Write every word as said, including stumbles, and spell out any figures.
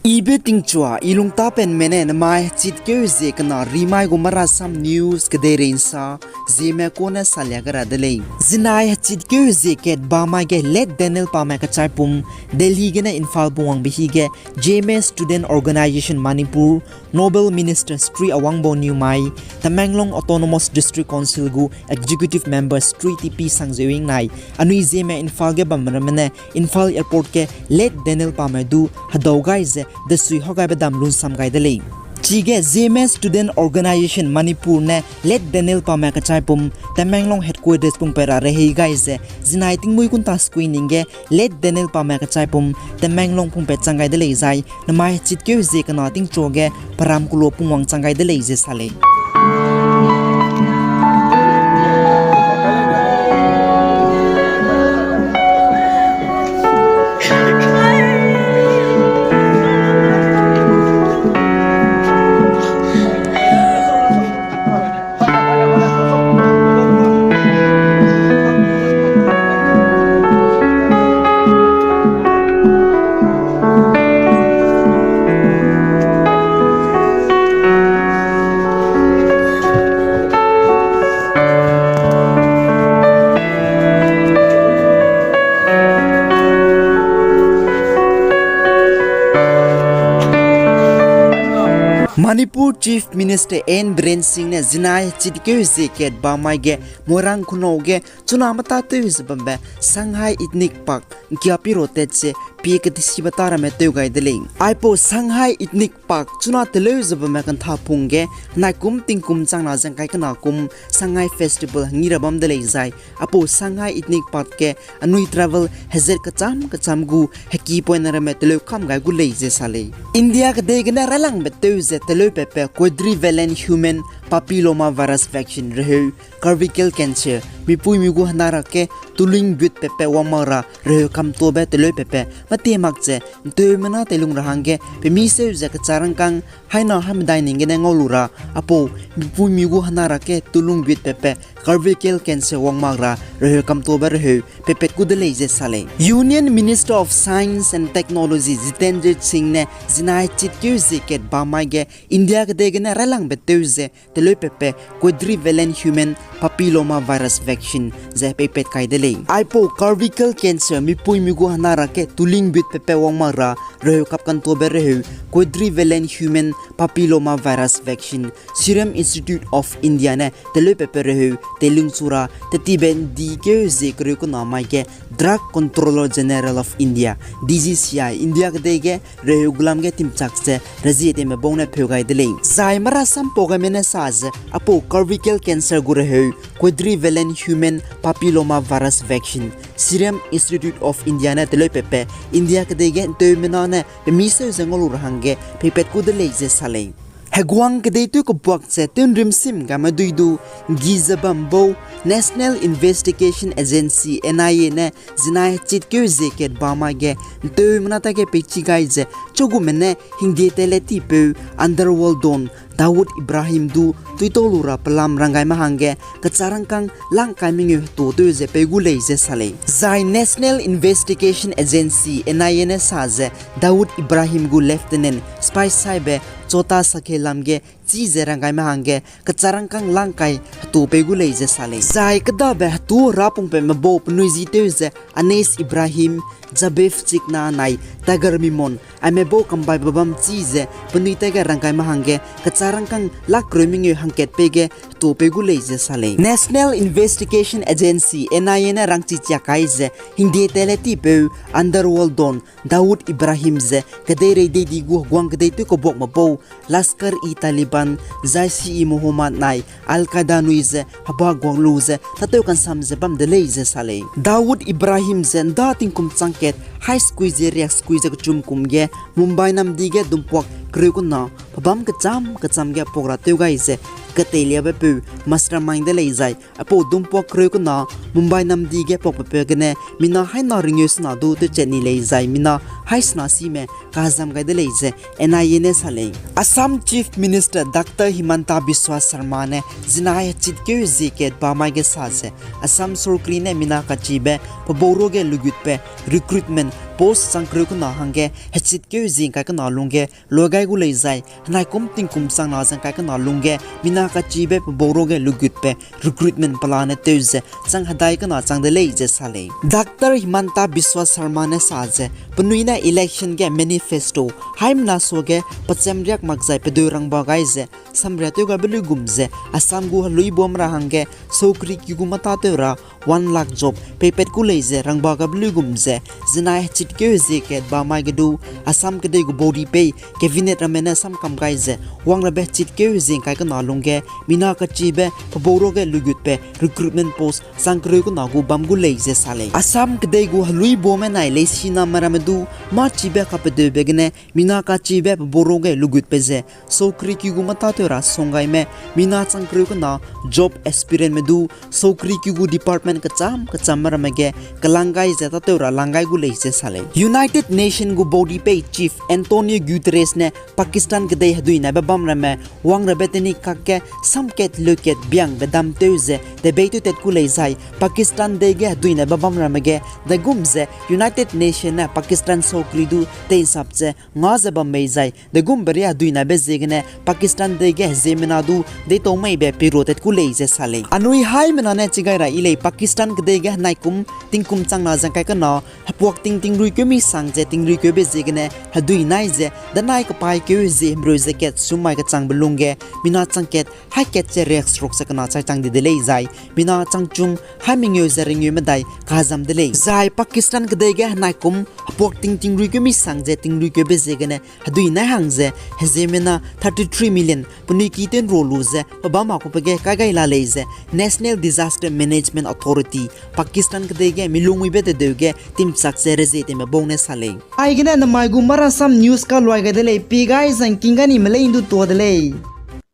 Ibe tingchua, i lungtapenme ne nemai hechitkeu zie kena rimai gu Marasam News kedeirei nsa, Zeme kune salia gai ra de lei. Zinai hechitkeu zie kat bamai ge Late Daniel Pame Kachaipum, Delhi gene Imphal pungwangbe hige, Zeme Student Organisation Manipur, Noble Minister Shri Awangbou Newmai, Tamenglong Autonomous District Council gu Executive Member Shri T P Sangzewing nai, anui Zeme Imphal ge bam ramme ne Imphal Airport ge Late Daniel Pame du hedau gai ze desui hau gaibe dam lunsam gai de lei. Chige Zeme Student Organisation Manipur ne Late Daniel Pame Kachaipum, Tamenglong Headquarters pungpet ra rehei gai ze, zinai tingmui kunta sekui ning ge Late Daniel Pame Kachaipum, Tamenglong pungpet chang gai de lei zai, nemai hechitkeu zie kena tingchua ge peram kulo pungwang chang gai de lei ze sa lei. Manipur Chief Minister N Biren Singh ne zinai hechitkeu zie kat bamai ge Moirang Khunou ge chuna metatew ze bambe Sanghai Ethnic Park ngkia piro tat ze pie ketesibe ta ramme tew gai de lei. Aipau Sanghai Ethnic Park chuna teleu ze bamme kantha pung ge, henai kum tingkum changna ze ngkai kena kum Sanghai Festival hengi ra bam de lei zai, aipau Sanghai Ethnic Park ge anui travel hezat kecham kecham gu heki poine ramme teleu kam gai gu lei ze sa lei. India kedei gene railangbe tew ze teleu pepe quadrivalent human papilloma virus vaccine reheu cervical cancer mipuimi gu hena ra ke tuling but pepe wang mak ra reheu kamtobe teleu pepe mete mak ze nteumena teilung ra hangge pemi seu ze kecharangkang haina hamedai ning gene ngau lu ra, aipau mipuimi gu hena ra ke tuling but pepe cervical cancer wang mak ra reheu kamtobe reheu peipat gu de lei ze sa lei. Union Minister of Science and Technology Jitendra Singh ne zinai hechitkeu zie kat bamai ge India kedei gene railangbe tew ze teleu pepe quadrivalent human papilloma virus vaccine ze peipat kai de lei. Aipau cervical cancer mipuimi gu hena ra ke tuling but pepe wang mak ra reheu kap kantobe reheu quadrivalent human papilloma virus vaccine Serum Institute of India ne teleu pepe reheu teilung chu ra tetibe ndi keu zie kereu kena mai ge Drug Controller General of India, D G C I, India kedei ge reheu gulam ge timchak ze rezie teme bau ne pheu gai de lei. Zai marasam pau gaime ne sa ze aipau cervical cancer gu reheu quadrivalent human papilloma virus vaccine Serum Institute of India ne teleu pepe India kedei ge nteumena ne pemi seu ze ngau lu ra hangge peipat gu de lei ze sa lei. Heguang kedei tew kebuak ze tew nrimsim gaime dui du nggi ze bam bau National Investigation Agency, N I A ne zinai hechitkeu zie kat bamai ge nteumena ta ge peichi gai ze chugume ne hingdie tele tipeu underworld don Dawood Ibrahim du tuitau lu ra pelam ranggaime hangge kecharangkang langkai mengeu hetuatew ze pei gu lei ze sa lei. Zai National Investigation Agency, N I A ne sa ze Dawood Ibrahim gu lieutenant spy saibe Chota Sakhe lam ge chî ze ranggaime hangge kecharangkang langkai hetu pei gu lei ze sa lei. Zai kedabe hetu rapungpeme bau penui ji tew ze Anis Ibrahim, Jabef Chikna nai Tagar Memon aime bau kambaibe bam chî ze penui ta ge ranggaime hangge kecharangkang lak kereu mengeu hangkat pei ge hetu pei gu lei ze sa lei. National Investigation Agency, N I A ne rangchi chia kai ze hingdie tele tipeu underworld don Dawood Ibrahim ze kedeirei deidi gu heguang kedei tew kebuakme bau Lashkar-e-Taliban, Jaish-e-Mohammed nai Al-Qaeda nui ze heba guak lu ze tâtew kansam ze bam de lei ze sa lei. Dawood Ibrahim ze nda tingkum chang kat hai sekui ze riak sekui ze kechum kum ge Mumbai namdi ge dumpuak kereu kena pebâm kecham kecham ge puak ra tew gai ze keteiliabepeu mastermind de lei zai aipau dumpuak kereu kena Mumbai namdi ge puakpepeu gene mina haina ringeu sena du tewchat ni lei zai mina haisena sime kazam gai de lei ze N I A ne sa lei. Assam Chief Minister Doctor Himanta Biswa Sarma ne zinai hechitkeu hezie kat ba mai ge sa ze, Assam sorkari ne mina kachibe pebauruage lugutbe recruitment post chang kereu kena hangge hechitkeu hezie ngkai kena lungge loi gai gu lei zai, henai kum tingkum changna ze ngkai kena lungge mina kachibe pebauruage lugutbe recruitment pelane tew ze chang hedai kena chang de lei ze sa lei. Doctor Himanta Biswa Sarma ne sa ze, penui ne election ge manifesto haimena suage pechem riak mak zai pedeu rangba gai ze samria tew gaibe luigum ze Assam gu heluibam ra hangge sorkari ki gu mata tew ra one lakh job peipat ku lei ze rangba gaibe luigum ze, zinai hechitkeu hezie kat ba mai ge du Assam kedei gu body pei cabinet ramme ne samkam gai ze, wangrabe hechitkeu hezie ngkai kena lungge mina kachibe pebauruage lugutbe recruitment post chang kereu kena gu bam gu lei ze sa lei. Assam kedei gu heluibame nai leisiname ramme du mâchibe kapedeube gene mina kachibe pebauruage lugutbe ze sorkari ki gu mata tew ra songgaime mina chang kereu kena job aspirantme du sorkari ki gu department kecham kechamme ramme ge kelang gai ze tâtew ra lang gai gu lei ze sa lei. United Nation gu body pei chief Antonio Guterres ne Pakistan kedei heduinaibe bam ramme wangrabe teni kakge samkat leukat biangbe dam tew ze debei tewtat ku lei zai Pakistan dei ge heduinaibe bam ramme ge daigum ze United Nation ne Pakistan sorkari du tei'nsap ze nga ze bam mei zai daigumbe ria heduinaibe ziegene Pakistan dei ge heziemmena du deitau meibe peiruatat ku lei ze sa lei. Anui haimena ne chigai ra i lei Pakistan kedei ge henai kum tingkum changna ze ngkai kena hepuak ting tingrui keu misang ze tingrui keube ziegene heduinai ze danai kepaîkeu hezie himreu ze kat sum mai kechangbe lungge mina chang kat hai kat ze riakseruk ze kena chai chang di de lei zai mina changchum hai mengeu ze rengeu medai kazam de lei. Zai Pakistan kedei ge henai kum hepuak ting tingrui keu misang ze tingrui keube ziegene heduinai hang ze heziemmena thirty three million penui ki tew nrua lu ze pebâm a kupe ge kai gai la lei ze National Disaster Management Authority Pakistan kedei ge milungmuibe tedeu ge timchak ze rezie tewme bau ne sa lei. Aigene nemai gu Marasam News kaluai gai de lei, pie gai zangking ga nime lei ndu tuâ de lei.